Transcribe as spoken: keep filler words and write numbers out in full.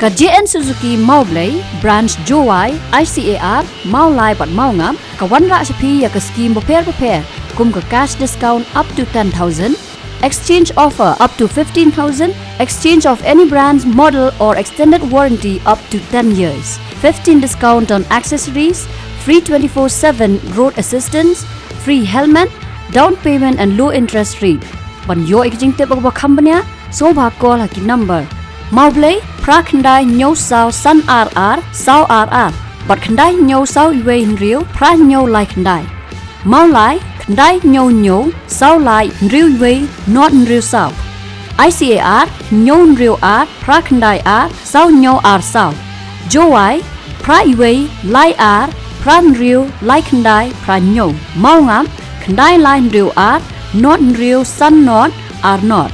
Ka J N Suzuki Mawblei, Branch Jowai, I C A R, Mawlai bad Mawngap, ka wanrah sha phi ïa ka skim bapher bapher, kum ka cash discount up to ten thousand, exchange offer up to fifteen thousand, exchange of any brand, model or extended warranty up to ten years, fifteen discount on accessories, free twenty-four seven road assistance, free helmet, down payment and low interest rate. Ban ïoh ïa ka jingtip ba kham bniah, sngewbha call ha ki number: Mawblei, phra khyndai hynñiew saw san ar ar saw ar ar, bad khyndai hynñiew saw wei hynriew phra hynñiew lai khyndai. Mawlai, khyndai hynñiew hynñiew saw lai hynriew wei nod hynriew saw. I C A R, hynñiew hynriew ar phra khyndai ar saw hynñiew ar saw. Jowai, phra wei lai ar phra hynriew lai khyndai phra hynñiew. Mawngap, khyndai lai hynriew ar nod hynriew san nod ar nod.